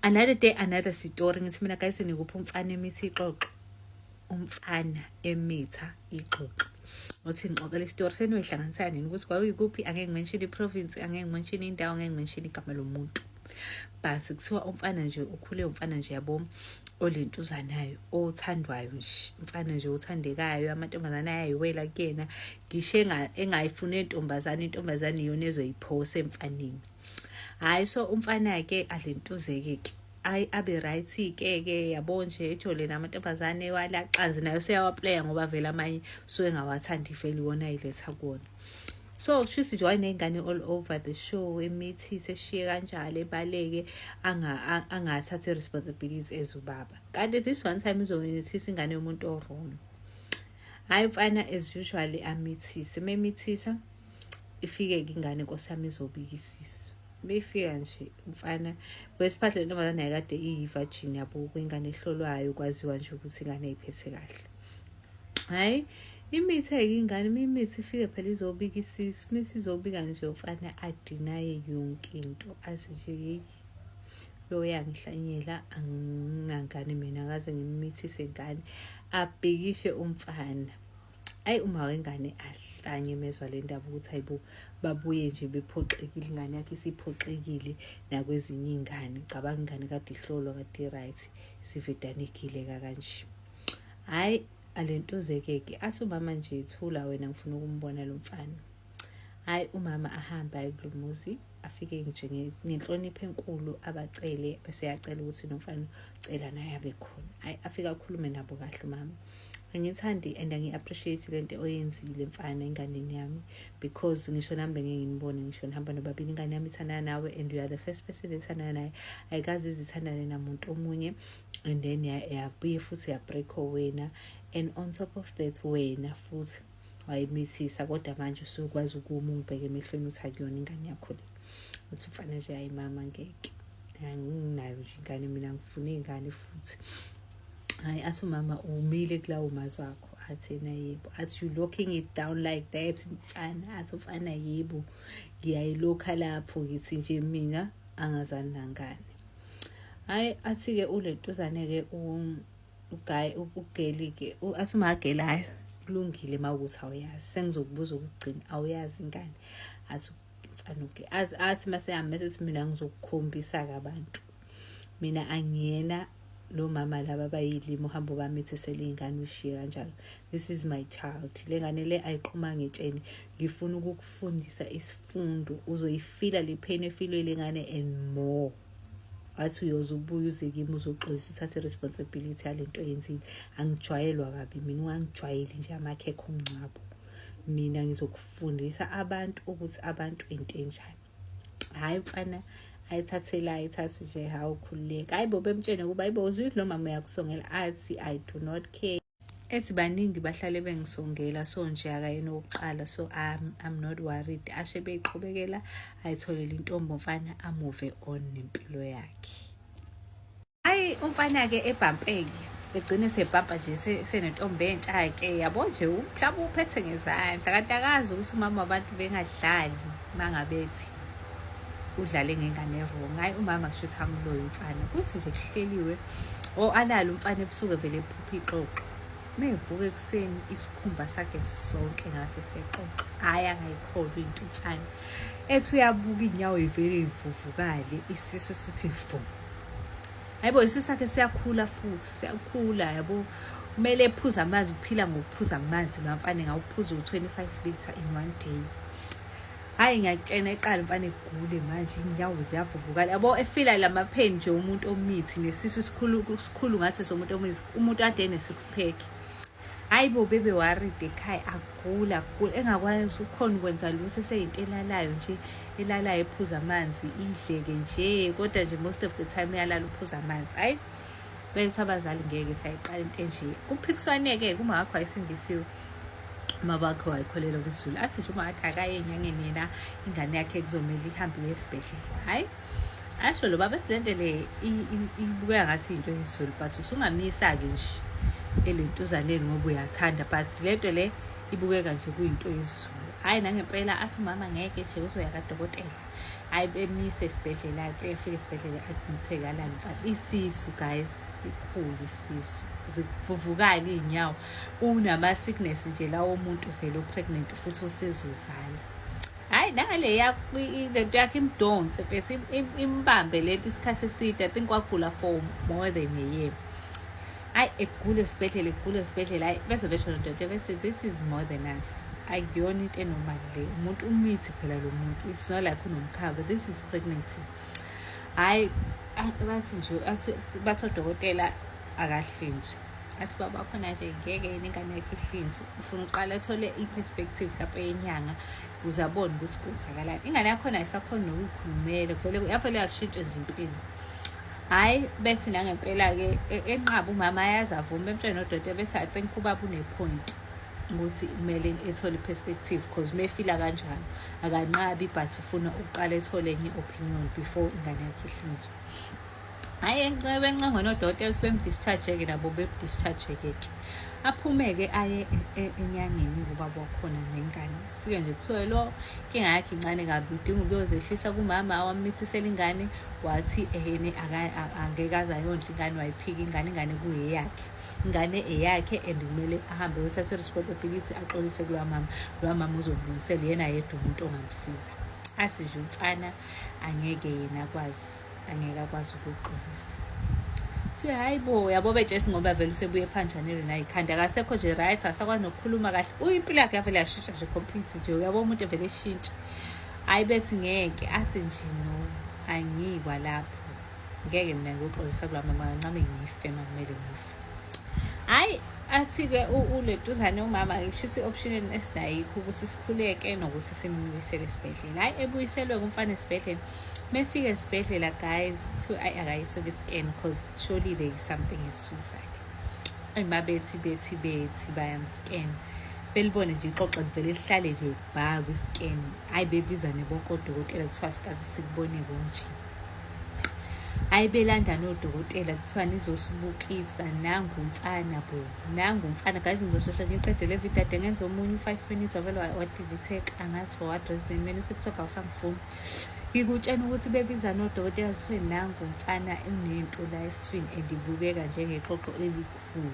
Another day, another story. Ngithi mina, guys, nikuphi umfana emithi ixoxo, umfana emitha ixoxo. Uthi ngixoxela isitori seniyoyihlanganisa nini ukuthi kwakuyikuphi. Angeke ngimention i-province, angeke ngimention indawo, angeke ngimention igama lomuntu, but kuthiwa umfana nje ukhule, umfana nje, yabo, olentuzanayo, othandwayo nje, umfana nje othandekayo, amantombazane ayayiwela kuyena. Ngisho engayifuni intombazane, intombazane iyona ezoyiphosa emfaneni. Hhayi, so umfana-ke alentuzeke-ke, ayi, abe right-ke ke, yabo nje, ejole namantombazane, walaxazi nayo seyawaplaya, ngoba vele amanye suke engawathandi, vele iwona ayiletha kuwona. So kushuthi nje wayeney'ngane all over the show, emithise, eshiye kanjalo, ebaleke, angathathi i-responsibility as ubaba. Kanti this one time uzomithisa ingane yomuntu o-wrong. Hhayi, mfana, as usually amithise, memithisa, ifike-ke ingane, nkosi yami, izobika isisu. Befika nje umfana wesiphathi, le ntombazane yayikade iyi-virgin, yabo, kwingane ehlolwayo, kwaziwa nje ukuthi ingane ayiphethe kahle. Hhayi, imithe-ke ingane, imithi ifike phela izobika isisu. Imithi izobika nje, umfana a-deny-e yonke into, athi nje, "Yeyi, lo yangihlanyela, anginangane mina, akaze ngimithise ngane." Abhikishe umfana. Ayi, uma wengane ahlanye mezwa le ndaba ukuthi hayibo, babuye nje bephoxekile, ingane yakhe isiphoxekile nakwezinye iy'ngane. Cabanga, ingane kade ihlolwa, kade i-right, sivedanekile kanje. Hhayi, alentuzeke-ke, athi umama nje, "Thula wena, ngifuna ukumbona lo mfana." Hhayi, umama ahambe aye kulo muzi, afike nje ngenhlonipho enkulu, abacele, bese yacela ukuthi nomfana cela naye abe khona. Hhayi, afike akhulume nabo kahle umama. "Angithandi and angi-appreciate lento oyenzile, mfana, enganeni yami, because ngisho nami bengeke nginibone ngisho nihamba nobabili. Ingane yami ithandana nawe and you are the first person ethandana naye, ayikaze izithandane namuntu omunye, and then yabuye futhi ya-break wena, and on top of that wena futhi wayimithisa, kodwa manje usukwazi ukuma ungibheke emehlweni uthi akuyona ingane yakho le." Uthi mfana nje, "Hayi mama, ngeke, anginayo nje ingane mina, ngifuna iy'ngane futhi." Hayi, athi umama, "Umile kulawo mazwi akho?" Athi yena, "Yebo." Athi, "You locking it down like that, mfana?" Athi umfana, "Yebo, ngiyayilokha lapho, ngithi nje mina angazani nangane." Hayi, athi-ke ulentuzane-ke u-guy, u-girl-ke, athi uma-girl, "Hayi, kulungile, uma ukuthi awuyazi, sengizokubuza ukugcina, awuyazi ingane?" Athi mfana, okay. Athi mase ethi, "Mina ngizokukhombisa-ke abantu, mina angiyena lo mama laba abayilima, uhambe bamithisele iy'ngane ushiye kanjalo. This is my child, le ngane le ayiqhumanga etsheni. Ngifuna ukukufundisa isifundo, uzoyifila le pain efilwe le ngane and more." Wathi, "Uyoze ubuye uze kimi uzoxolisa, uthathe i-responsibility yale nto oyenzile. Angijwayelwa kabi mina, ungangijwayeli nje amakhekhe omngcwabo. Mina ngizokufundisa abantu ukuthi abantu into enjani." Hhayi, mfana ayithathela, ayithathi nje, hawu, khululeka. Hayi bo, bemtshene ukuba, hayibo, uzwile lo mama uyakusongela. Athi, "I do not care." Ethi, "Baningi bahlale bengisongela, so nje akayena owokuqala, so I'm not worried." Ashe beyiqhubekela, ayitholele intombi umfana, a-move on nempilo yakhe. Hayi, umfana-ke ebhampeke, egcine sebhampa nje senentombi entsha-ke, yabo nje, umhlaba uphethe ngezandla, kanti akazi ukuthi umama wabantu bengadlali mangabethi udlale ngengane e-wrong. Hhayi, umama kusho ukuthi amloyo umfana, kuthi nje kuhleliwe or alale umfana ebusuku, evele ephupha ixoxo. Mevuka ekuseni, isikhumba sakhe sonke ngathi sexoxo. Hhayi, angayikholwa into umfana. Ethi uyabuka, iy'nyawo y'vele y'vuvukale, isisu sithi vu. Hayibo, isisu sakhe siyakhula futhi siyakhula, yabo. Kumele ephuze amanzi, uphila ngokuphuza amanzi lo mfana, engawuphuza u-25 litre in one day. Hhayi, ngiyakutshena, eqala umfana egule manje, iy'nyawo ziyavuvukala, yabo, efila lama-pain nje umuntu omithi, nesisu sikhulu sikhulu ngathi somuntu omithi, umuntu kade ene-six pack. Hhayi bo, bebe worried ekhaya, agula agula, engakwazi ukhona ukwenza lutho, eseyinto elalayo nje, elalayo, ephuza amanzi, idleke nje, kodwa nje most of the time uyalala, uphuza amanzi. Hhayi, bethi abazali, ngeke siyayiqala into enje. Kuphikiswane-ke, kuma wakho wayesindisiwe, uma wakhe wayekholelwa kwisiZulu. Athi nje uma wakhe akaye enyangeni yena, ingane yakhe kuzomele ihambe iye esibhedlela. Hhayi, asho lo baba, ethi lento le ibukeka ngathi into yesiZulu, but usungamisa-ke nje elentuzaneni ngoba uyathanda, but lento le ibukeka nje kuyinto yesiZulu. Hhayi, nangempela athi umama, ngeke nje, uzoya kadokotela. Hhayi, bemyise esibhedlela-ke, efike esibhedlela admithwe kalani mfana. Isisu guys, sikhulu isisu, zivuvukala iy'nyawo, unama-sickness nje lawo muntu vele o-pregnant futhi osezozala. Hhayi, nangale lento yakhe imdonse mfethu, imbambe lento isikhathi eside. I think wagula for more than a year. Hayi, egula esibhedlela, egula esibhedlela. Hayi, bese besho nodokotela bethi this is more than us, akuyona into e-normal le, umuntu umithi phela lo muntu, it's not like unomkhaba, this is pregnancy. Hhayi, bathi nje, bathi odokotela akahlinzwe. Athi baba khona nje ngeke yena ingane yakhe ihlinzwe, ufuna uqala athole i-perspective mhlawumpe yenyanga ukuze abone ukuthi kwenzakalani. Ingane yakhona ayisakhoni nokuyikhulumela, vele yavele yashintsha nje impilo. Hhayi, bethi nangempela-ke enqaba umama, ayazi avume, bemtshele nodokotela bethi I think ubaba une-point ukuthi kumele ethole i-perspective, cause uma efila kanjalo akanqabi, but ufuna ukuqala ethole enye i-opinion before ingane yakhe ihlinzwe. Hhayi, bencengwe nodokotela ukuthi bem-discharge-ke, nabo bem-discharge-ke ke, aphume-ke aye enyangeni ubaba wakhona nengane. Fike nje kuthiwe lo inkinga yakhe incane kabi, udinga ukuyozehlisa kumama awammithisela ingane. Wathi ehene angeke aze ayondla ingane, wayiphika ingane, ingane kuyeyakhe, ingane eyakhe, and kumele ahambe uyothatha i-responsibility, axolise kulowa mama, lowa mama uzomlungisela, yena yedwa umuntu ongamsiza. Athi nje umfana angeke yena akwazi, angeke akwazi ukuxolisa. Kuthiwe hayi bo, yabo betshesi, ngoba vele usebuye ephanjanelwe nayikhanda, akasekho nje right, asakwazi nokukhuluma kahle, uyimpilo yakhe yavele yashintsha nje complete nje, uyabo umuntu evele eshintsha. Hayi, bethi ngeke, athi nje no, angikwa lapho, ngeke mina ngiyoxolisa kula mama, kancane ngife uma kumele ngife. Hhayi, athi-ke uletuzane umama, shuthi i-option esinayikho ukuthi sikhuleke nokuthi simbuyisele esibhedlela. Hhayi, ebuyiselwe kumfana esibhedlela. Mefika esibhedlela guys, kuthiwa ayi, akayiswe kwi-scan cause surely there is something esiswini sakhe. Ayi, mabethi bethi bethi bayam-scan, belibone nje ixoxo livele lihlale nje bha kwi-scan. Hhayi, bebizane bonke odokotela, kuthiwa sikaze sikubone konje. Hhayi, belanda nodokotela, kuthiwa nizosibukisa, nangu umfana bo, nangu umfana. Guys, ngizosheshe ngiqede le video, ade ngenza omunye u-5 minutes wavele wa-delete-eka, angazi for what reason. Mina uTikTok awusangifuni. Ngikutshena ukuthi bebiza nodokotela, kuthiwe nangu umfana unento la esiswini and ibukeka njengexoxo elikhulu,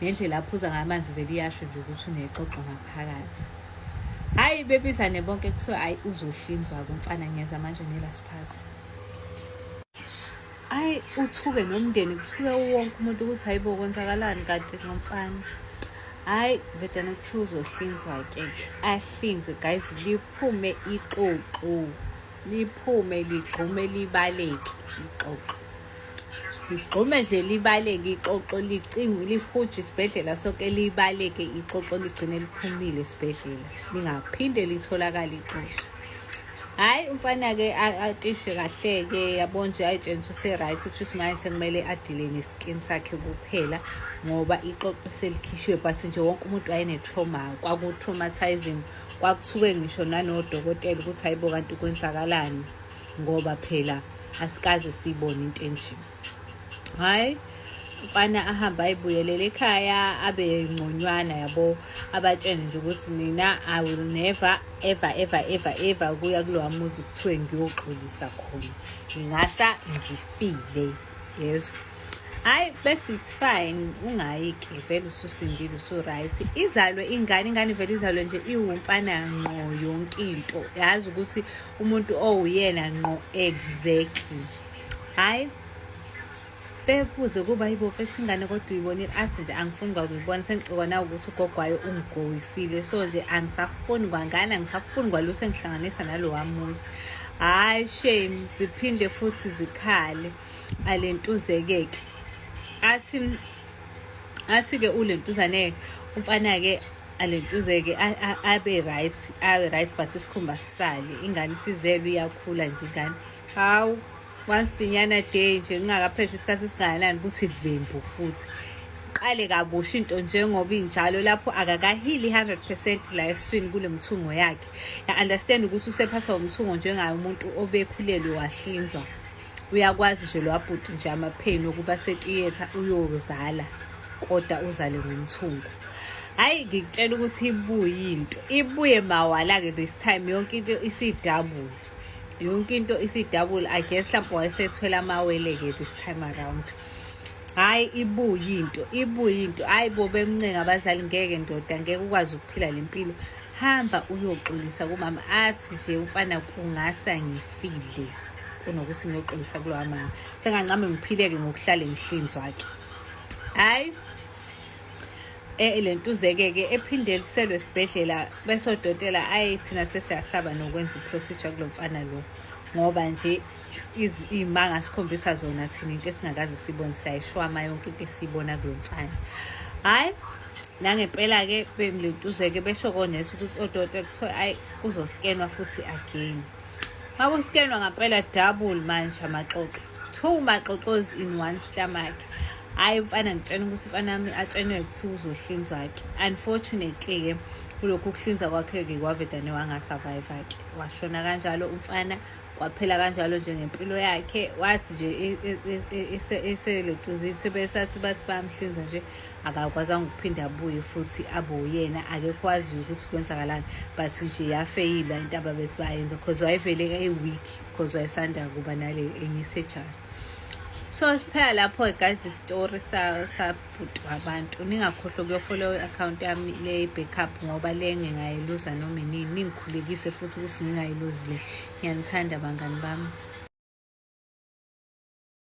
nendlela aphuza ngamanzi vele iyasho nje ukuthi unexoxo ngaphakathi. Hhayi, bebizane bonke, kuthiwa hhayi, uzohlinzwa-ke umfana. Ngiyeza manje ne-last part. Hhayi, uthuke nomndeni, kuthuke wonke umuntu ukuthi hayi bo, kwenzakalani kanti ngomfana? Hhayi, vedane kuthiwa uzohlinzwa-ke, ahlinzwe guys, liphume ixoxo, liphume ligxume libaleke ixoxo, ligxume nje libaleke ixoxo, licingwe lihuje isibhedlela sonke, libaleke ixoxo, ligcine liphumile esibhedlela, lingaphinde litholakale ixoxo. Hhayi, umfana-ke atishwe kahle-ke, yabo nje, ayitshengisa use-right, kusho ukuthi manje sekumele adile ne-skin sakhe kuphela ngoba ixoxo selikhishiwe. But nje wonke umuntu wayene-trauma, kwaku-traumatizing, kwakuthuke ngisho nanodokotela ukuthi hayibo, kanti kwenzakalani, ngoba phela asikaze siyibone into enje. Hhayi, mfana ahambe ayibuyelele ekhaya, abe ngconywana, yabo, abatshene nje ukuthi mina I will never ever ever ever ever kuya kulowa muzi kuthiwe ngiyoxolisa khona, ngingasa ngifile, yezwa. Hhayi, bethi it's fine, ungayi-ke vele, ususindile, usu-right. Izalwe ingane, ingane vele izalwe nje iwumfana ngqo, yonke into yazi ukuthi umuntu owuyena ngqo exactly. Hhayi, bekuze kuba yibo mfethu ingane kodwa uyibonile. Athi nje angifuni kwakuyibona, sengicikwa na ukuthi ugogo wayo ungigowisile, so nje angisafuni kwangane, angisafuni kwalutho engihlanganisa nalowa muzi. Hhayi shame, ziphinde futhi zikhale alentuzeke-ke, athi-ke ulentuzane umfana-ke alentuzeke, abe right, abe right, but isikhumba sisale, ingane isizelwe, iyakhula nje ingane. Hawu, once dinyana day nje, kungakapheli isikhathi esingakanani, kuthi vembu futhi qale kabusha into njengoba injalo. Lapho akakahili 100% la esiswini kule mthungo yakhe, ya-understand ukuthi usephathwa umthungo njengaye umuntu obekhulelwe wahlinzwa. Uyakwazi nje lo bhuti nje ama-pain okuba setiyetha uyozala, kodwa uzale ngomthungo. Hhayi, ngikutshela ukuthi ibuye into, ibuye mawala-ke this time, yonke into isidabule. Yonke into isi-double. I guess mhlawumbe wayesethwele amawele-ke this time around. Hhayi, ibuye into, ibuye into. Hhayi bo, bemncenga abazali, ngeke ndoda, ngeke ukwazi ukuphila le mpilo, hamba uyoxolisa kumama. Athi nje umfana, kungasa ngifile kunokuthi ngiyoxolisa kulowa mama, sengancame ngiphileke ngokuhlale ngihlinzwa-ke. Hhayi, lentuzeke-ke ephindeliselwe esibhedlela, bese odokotela, ayi, thina sesiyasaba nokwenza i-procedure kulo mfana lo, ngoba nje iy'manga sikhombisa zona thina, into esingakaze sibone, siyayishwama yonke into esiyibona kulo mfana. Hhayi, nangempela-ke lentuzeke besho konesi ukuthi odokotela kuthiwa, ayi, kuzoskenwa futhi again. Makuskenwa ngampela, double manje amaxoxo, two maxoxos in one stomach. Hhayi, mfana, ngitshena ukuthi mfana wami atshenwe kuthiwa uzohlinzwa-ke. Unfortunately-ke, kulokhu kuhlinza kwakhe-ke kwavedane wangasurvive-ke, washona kanjalo umfana, kwaphela kanjalo nje ngempilo yakhe. Wathi nje eseletuzile, sebesathi bathi bayamhlinza nje, akakwazanga ukuphinda abuye futhi abe uyena. Akekho waziyo ukuthi kwenzakalani, but nje yafeyila into ababethi bayenza, 'cause wayevele e-weak, 'cause wayesanda kuba nale enye i-surgery. So siphela lapho, guys, isitori sabhuti wabantu. Ningakhohlwa ukuyofollow i-akhawunti yami le backup, ngoba le ngingayiluza noma inini. Ningikhulekise futhi ukuthi ngingayiluzi le. Ngiyanithanda, bangani bami.